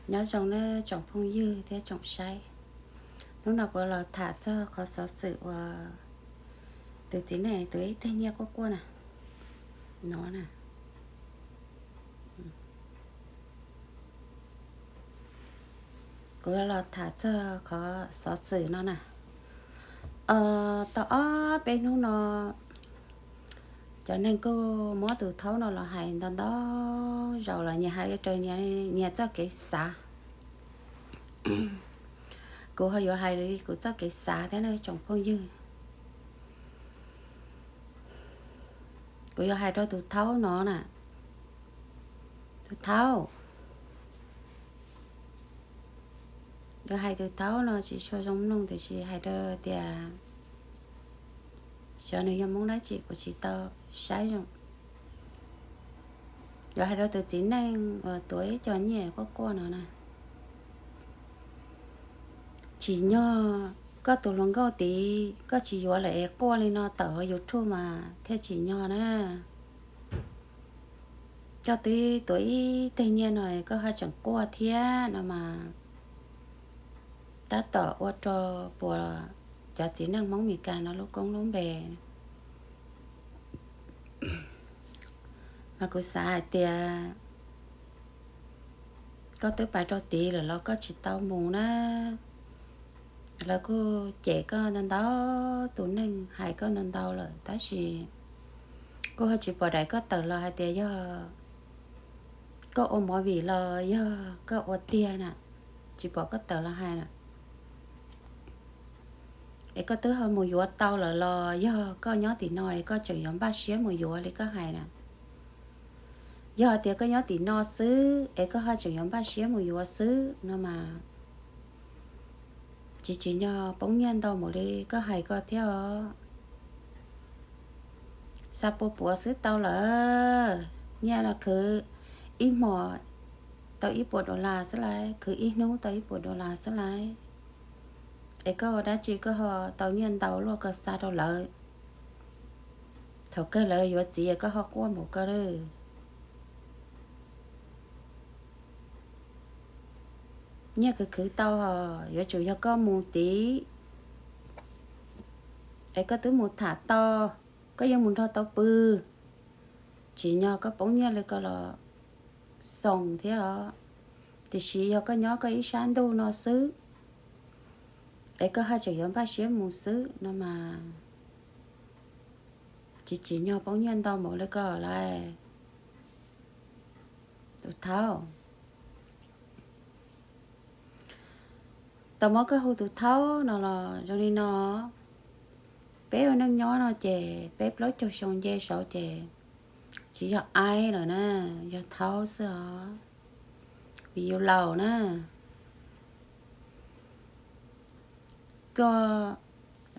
Nyob zoo nawb tsoom phooj ywg thiab tsoom saib. Hnub no kuv los tham txog qhov xov xwm uas tus txiv neej tuav ib teg nyiaj quaj quaj na, no na. Kuv yuav los tham txog qhov xov xwm no na. Tau ob peb hnub no, cov neeg kuj muab tus thaub no los hais ntau ntau zaus los nyias hais raws nyias txoj kev xav. Kuv ho yuav hais li kuv txoj kev xav thiab na tsoom phooj ywg. Kuv yuav hais rau tus thaub no na. Tus thaub, yuav hais tus thaub no tsis tshua zoo mloog tiam sis hais rau tias xyov nws yog Hmoob dab tsi kuv tsis tau saib zoo. Yuav hais rau tus txiv neej uas tuav ib co nyiaj quaj quaj no na. Tsim nyog koj tus hluas nkauj tid koj tsis yuav lawm es quaj li no tawm hauv YouTube mas thiaj tsim nyog na. Koj twb tuav ib teg nyiaj no koj haj tseem quaj thiab no mas, tab tom ua rau puas cov txiv neej Hmoob Mes Kas no lub koob lub npe. Mas kuv xav hais tias koj twb pais rau tid lawm los koj tsis tau mus na. Lawv kuj cem koj ntau ntau, tus neeg hais koj ntau ntau lawm tab sis kuj ho tsis pom daim koj tawm los hais tias yog koj ua movie los yog koj ua tiag na, tsis pom koj tawm los hais na. Es koj twb ho mus yuav tau lawm los yog koj nyob tim no es koj tseem yuav npaj siab mus yuav li koj hais na? Yog tias koj nyob tim no xwb es koj ho tseem yuav npaj siab mus yuav xwb no mas, tsis tsim nyog poob nyiaj ntau npaum li koj hais ko thiab os. Xa pua puav xwb tau lawm. Nyiaj no khwv ib hmos tau ib puas dollar xwb lauj, khwv ib hnub tau ib puas dollar xwb lauj. Es koj ua dab tsi koj ho tau nyiaj ntau luaj koj xa rau lawv? Thaum kawg lawv yuav txiv koj ho quaj npaum ko lawm. Nyiaj khwv khwv tau hos yuav tsum yog koj mus tid, es koj twb mus tham tau, koj yeej mus nrog tau pw. Tsim nyog koj poob nyiaj li ko los xoo thiab os. Tiam sis yog koj nyob koj ib sab ntuj no xwb, es koj haj tseem yuav npaj siab mus xwb no mas, tsis tsim nyog poob nyiaj ntau npaum li ko lauj. Tus thaub, tau muab koj hu tus thaub no los zoo li no, peb ua neej nyob no ces peb plaub caug xyoo nce saud ces tsis yog aib lawm na, yog thaub xwb os, vim yus laus na. Koj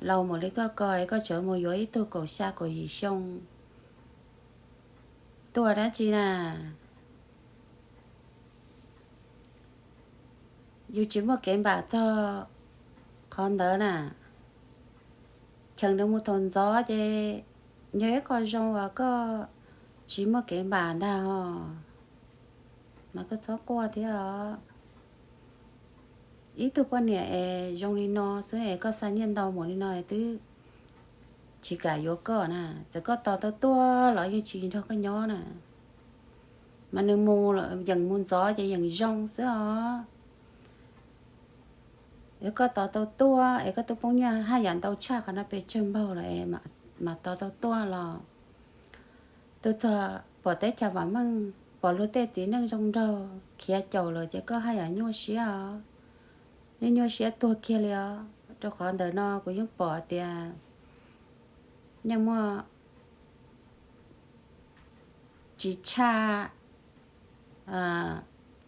laus npaum li koj ko es koj tseem mus yuav ib tug kaum xya kaum yim xyoo tuaj dab tsi na? Yus tsis muaj kev npam txog qhov ntawd na. Cheem nws mus thaum ntxov ces yog ib qho zoo uas koj tsis muaj kev npam ntag os. Mas koj txhob quaj thiab os. Ib tug poj niam es zoo li no xwb es koj xa nyiaj ntau npaum li no es twb tsis kam yuav koj na. Txawm koj tos tau tuaj los yeej tsis nrog koj nyob na. Mas nws mus yeem mus ntxov ces yeem zoo xwb os. Yog koj tos tau tuaj es koj twb poob nyiaj haj yam ntau tshaj qhov no pes tsawg npaug lawm es mas tos tau tuaj los twb txog pom teb chaws vam meej, pom luag tej txiv neej zoo nraug khiav caum lawm ces koj haj yam nyuaj siab os. Yeej nyuaj siab tuag kiag li os. Rau qhov ntawm no kuv yeej pom tias yeej muaj tsis tshaj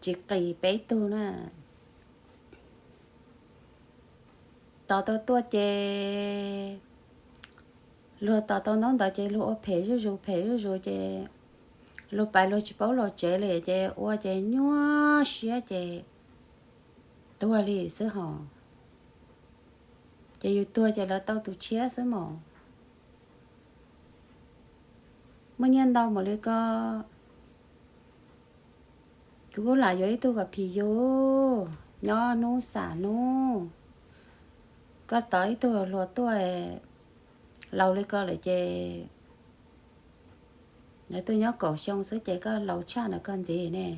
tsis qis peb tug na. Tos tau tuaj ces luag tos tau ntaub ntawv ces luag ua phem zuj zus phem zuj zus ces luag pais luag tsis paub los tsev li ces ua ces nyuaj siab ces tuag li xwb hos. Ces yus tuag ces lawv tau tus tshiab xwb mos. Muaj nyiaj ntau npaum li ko, Kuv kuj lam yuav ib tug kom phim yus nyob hnub xam hnub. Koj tos ib tug hluas tuaj laus li ko lawm ces lawv tuaj nyob kaum xyoo xwb ces koj laus tshaj ntawm koj ntxiv ne.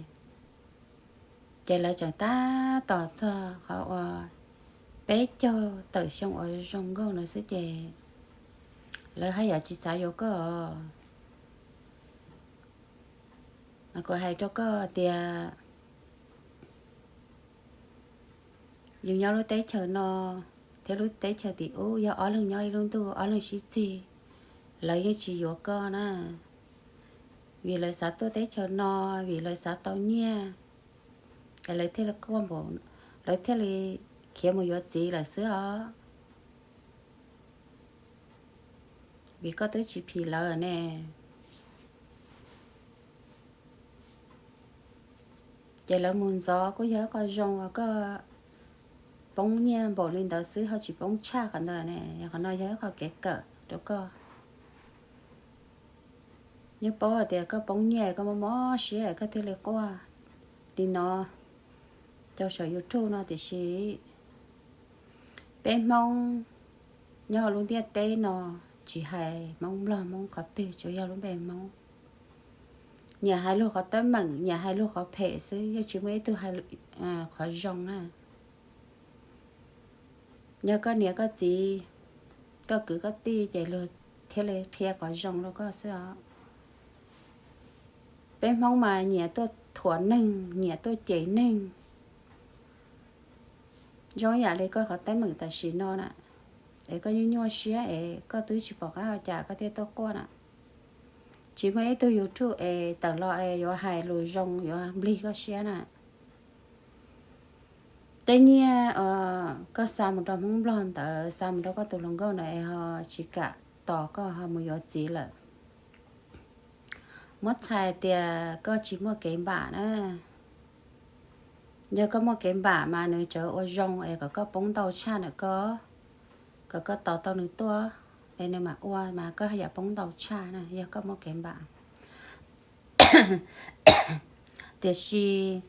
Ces lawv tseem tab tom txog qhov uas peb caug tawm xyoo uas zoo nkauj no xwb ces lawv haj yam tsis xav yuav koj. Mas kuv hais rau koj tias yus nyob lub teb chaws no thiab lub teb chaws tim ub yog ob leeg nyob ib lub ntuj ob leeg sib txig, lawv yeej tsis yuav koj na. Vim lawv xav tuaj teb chaws no, vim lawv xav tau nyiaj, es lawv thiaj li quaj npaum, lawv thiaj li khiav mus yuav txiv lawm xwb os. Vim koj twb tsis phim lawv ne. Ces lawv mus ntxov kuj yog ib qho zoo uas koj poob nyiaj npaum li ntawd xwb ho tsis poob tshaj qhov ntawd ne, qhov no yog ib qho kev kawm rau koj. Yeej paub hais tias koj poob nyiaj koj mob mob siab koj thiaj li quaj li no rau saum YouTube no tiam sis peb Hmoob nyob hauv lub ntiaj teb no tsis hais Hmoob Nplog Hmoob qhov twg tsuas yog lub npe Hmoob. Nyiam hais luag qhov teeb meem, nyiam hais luag qhov phem xwb, yeej tsis muaj ib tug hais qhov zoo na. Yog koj niam koj txiv, koj kwv koj tij ces luag thiaj li qhia qhov zoo rau koj xwb os. Peb Hmoob mas nyiam tuaj thuam neeg, nyiam tuaj cem neeg. Zoo ib yam li koj qhov teeb meem tam sim no na, es koj nyuaj nyuaj siab es koj twb tsis pom qab ua cas koj thiaj tuaj quaj na. Tsis muaj ib tug YouTube es tawm los es yuav hais lus zoo yuav nplig koj siab na. Tej nyiaj koj xa mus rau Hmoob Nplog ntawd, xa mus rau koj tus hluas nkauj ntawd es ho tsis kam tos koj ho mus yuav txiv lawm. Muab txhais tias koj tsis muaj kev npam na. Yog koj muaj kev npam mas nws tseem ua zoo es kom koj poob ntau tshaj ntawm koj, kom koj tos tau nws tuaj es nws mam ua mas koj haj yam poob ntau tshaj na yog koj muaj kev npam. Tiam sis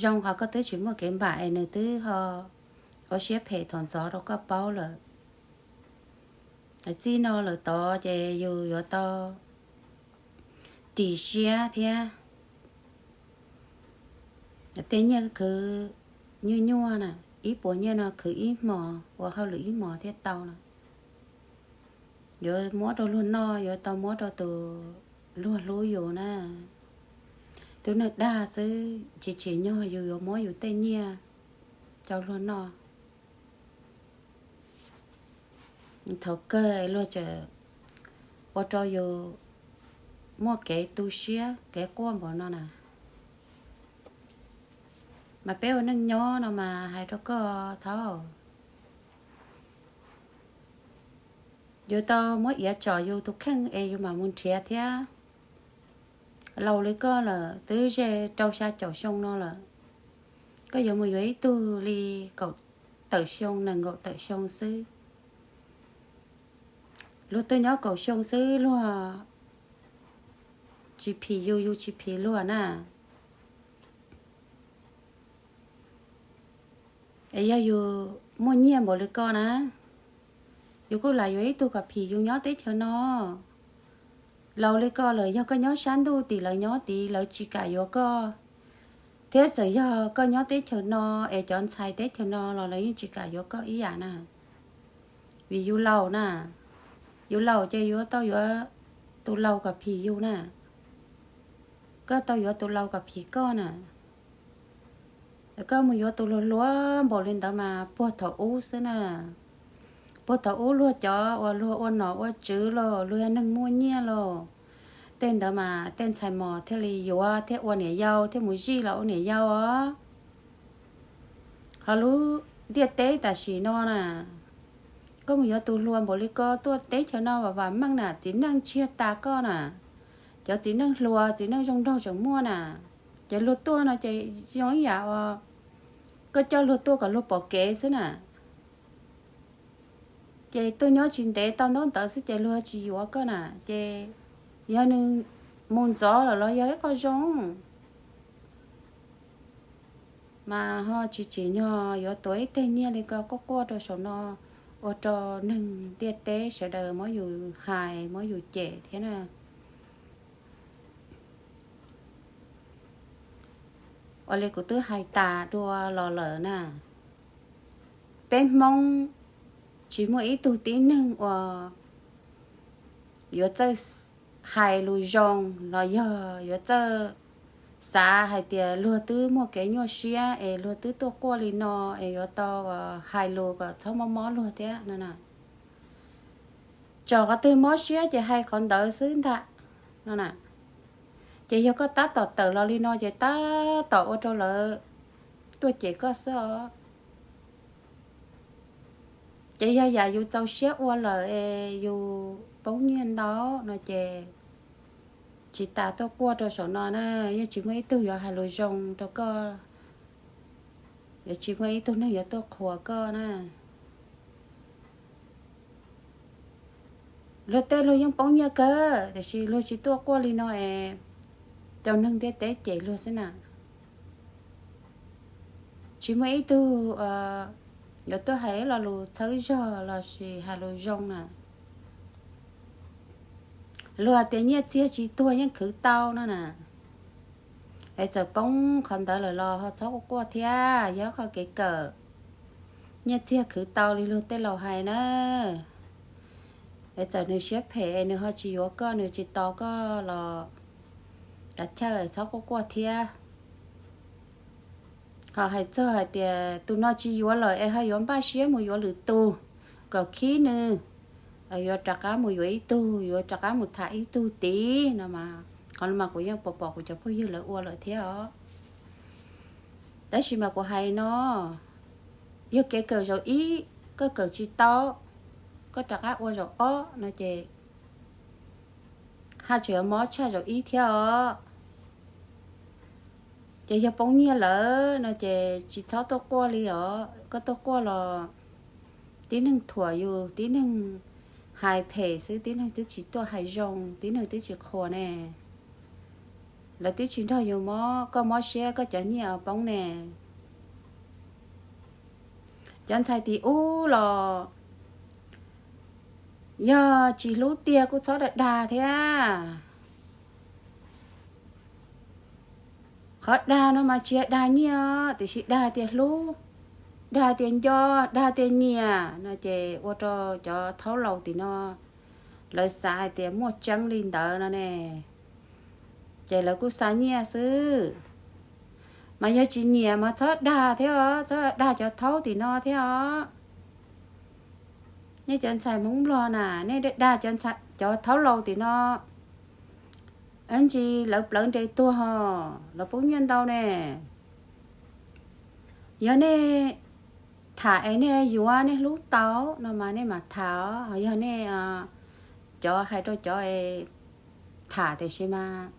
zoo qhov koj twb tsis muaj kev npam es nws twb ho ua siab phem thaum ntxov rau koj paub lawm. Txij no lawm tod ces yus yuav tau ris siab thiab. Tej nyiaj khwv nyuaj nyuaj na, ib puas nyiaj no khwv ib hmos ua hauj lwm ib hmos thiaj tau no. Yuav muab rau luag noj yuav tau muab rau tus luag hlub yus na. Tus neeg dag xwb tsis tsim nyog yus yuav muab yus tej nyiaj rau luag noj. Thaum kawg luag tseem ua rau yus muaj kev tu siab kev quaj npaum no na. Mas peb ua neej nyob no mas hais rau koj thaub, yus tau muab iav tsom yus tus kheej es yus mam mus nrhiav thiab. Laus li koj lawm twb ze rau xya caum xyoo no lawm, koj yuav mus yuav ib tug li kaum tawm xyoo nees nkaum tawm xyoo xwb. Luag tuaj nyob kaum xyoo xwb luag tsis phim yus yus tsis phim luag na. Es yog yus muaj nyiaj npaum li koj na, yus kuj lam yuav ib tug kom phim yus nyob teb chaws no. Laus li koj lawm yog koj nyob sab ntuj tim lawv nyob tid lawv tsis kam yuav koj, thiab txawm yog koj nyob teb chaws no es cov ntxhais teb chaws no los lawv yeej tsis kam yuav koj ib yam na. Vim yus laus na, yus laus ces yuav tau yuav tus laus kom phim yus na. Koj tau yuav tus laus kom phim koj na. Koj mus yuav tus hluas hluas npaum li ntawd mas puag thaum ub xwb na. Puag thaum ub luag cov uas luag ua nom ua tswv los luag yog neeg muaj nyiaj los, tej ntawd mas tej ntxhais mos thiaj li yuav thiab ua niam yau thiab mus zij los ua niam yau os. Ho lub ntiaj teb tam sim no na, koj mus yuav tus hluas npaum li koj tuaj teb chaws no vam vam meej na txiv neej tsiag tas koj na. Cov txiv neej hluas txiv neej zoo nraug tseem muaj na. Ces luag tuaj no ces zoo ib yam uas koj coj luag tuaj kom luag pom kev xwb na. Ces tuaj nyob tsis ntev tau ntaub ntawv xwb ces luag tsis yuav koj na. Ces yog nws mus ntxov lawm los yog ib qho zoo. Mas ho tsis tsim nyog yuav tuav ib teg nyiaj li ko quaj quaj rau saum no, ua rau neeg ntiaj teb sawv daws muab yus hais muab yus cem thiab na. Ua li kuv twb hais tas dua los lawm na, peb Hmoob tsis muaj ib tug tib neeg uas yuav txawj hais lus zoo los yog yuav txawj xav hais tias luag twb muaj kev nyuaj siab es luag twb tuaj quaj li no es yuav tau hais lus kom txhob mob mob luag thiab no na. Txog qhov twg mob siab ces hais qhov ntawd xwb ntag no na. Ces yog koj tab tom tawm los li no ces tab tom ua rau lawv tuaj cem koj xwb os. Ces yog yam yus txaus siab ua lawm es yus poob nyiaj ntau no ces tsis tas tuaj quaj rau saum no na, yeej tsis muaj ib tug yuav hais lus zoo rau koj, yuav tsis muaj ib tug neeg yuav tuaj qhuas koj na. Luag tej luag yeej poob nyiaj kawg tiam sis luag tsis tuaj quaj li no es cov neeg ntiaj teb cem luag xwb na. Tsis muaj ib tug yuav tuaj hais ib lo lus txhawb zog los sis hais lus zoo na. Luag tias nyiaj txiag tsis tuag yeej khwv tau no na. Es txawm poob qhov ntawd lawm los ho txhob quaj quaj thiab, yog qhov kev kawm. Nyiaj txiag khwv tau li luag tej laus hais na. Es txawm nws siab phem es nws ho tsis yuav koj nws tsis tos koj los kav chawj txhob quaj quaj thiab. Ho hais txog hais tias tus no tsis yuav lawm es ho yuav npaj siab mus yuav lwm tus kom khib nws, yuav rov qab mus yuav ib tug, yuav rov qab mus tham ib tug tid no mas, qhov no mas kuv yeej pom pom kuv cov phooj ywg lawv ua lawm thiab os. Tab sis mas kuv hais no, yog kev kawm zaum ib koj kawm tsis tau, koj rov qab ua zaum ob no ces haj tseem yuav mob tshaj zaum ib thiab os. Ces yog poob nyiaj lawm no ces tsis txhob tuaj quaj li os, koj tuaj quaj los tib neeg thuam yus, tib neeg hais phem xwb, tib neeg twb tsis tuaj hais zoo, tib neeg twb tsis qhuas ne. Lawv twb tsis nrog yus mob, koj mob siab koj cov nyiaj poob ne. Cov ntxhais tim ub los yog tsis hlub tiag kuj txhob dag dag thiab. Qhov dag no mas tsis yog dag nyiaj, tiam sis dag tias hlub, dag tias nco, dag tias nyiam no ces ua rau cov thaub laus tim no lawv xav hais tias muaj tseeb li ntawd no ne, ces lawv kuj xa nyiaj xwb. Mas yog tsis nyiam mas txhob dag thiab os, txhob dag cov thaub tim no thiab os. Nej cov ntxhais Hmoob Nplog na, nej dag cov thaub laus tim no, ntsis lawv plawv nres tuag ho, lawv poob nyiaj ntau ne. Yog nej tham es nej yuav nej hlub tau no mas nej mam tham os, yog nej cov hais rau cov tham tiam sis mas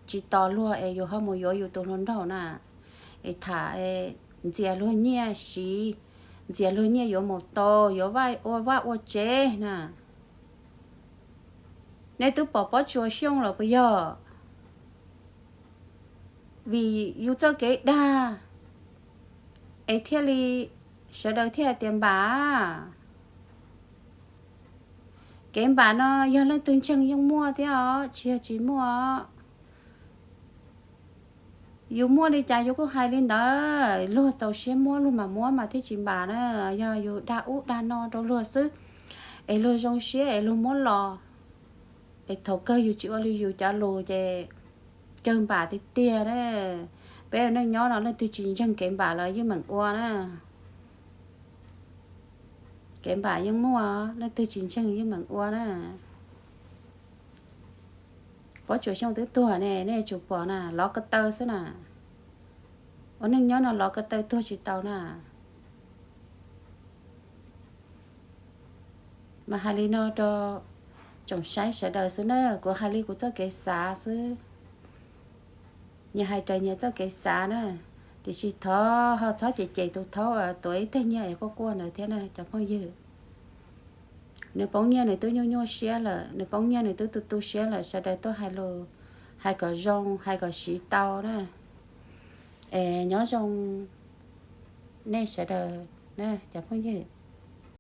tsis tos luag es yus ho mus yuav yus tus hluas nraug na, es tham ntxias luag nyiaj siv, ntxias luag nyiaj yuav mus tau, yuav ua vaj ua tsev na. Nej twb pom Pob Tsuas Xyooj los puas yog? Vim yus txoj kev dag es thiaj li sawv daws thiaj hais tias npam. Kev npam no yog leej twg ntseeg yeej muaj thiab os, tsis yog tsis muaj. Yus muaj li cas yus kuj hais li ntawd, luag txaus siab muab luag mam muab mas thiaj tsis npam na. Yog yus dag ub dag no rau luag xwb, es luag zoo siab es luag muab los, es thaum kawg yus tsis ua li yus cov lus ces kawg npam tiag tiag na. Peb ua neej nyob no leej twg tsis ntseeg kev npam los yeej meem ua na. Kev npam yeej muaj, leej twg tsis ntseeg yeej meem ua na. Pob Tsuas Xyooj twb tuag ne, nej tsum pom na, lov ko taw xwb na. Ua neej nyob no lov ko taw tuag tsis tau na. Mas hais li no rau tsoom saib sawv daws xwb na, kuv hais li kuv txoj kev xav xwb. Nyias hais raws nyias txoj kev xav na, tiam sis thov ho txhob cem cem tus thaub tuav ib teg nyiaj es quaj quaj ntawd thiab na cov phooj ywg. Nws poob nyiaj nws twb nyuaj nyuaj siab lawm, nws poob nyiaj nws twb tu tu siab lawm, sawv daws tuaj hais lus, hais kom zoo, hais kom siv tau na. Es nyob zoo nej sawv daws na cov phooj ywg.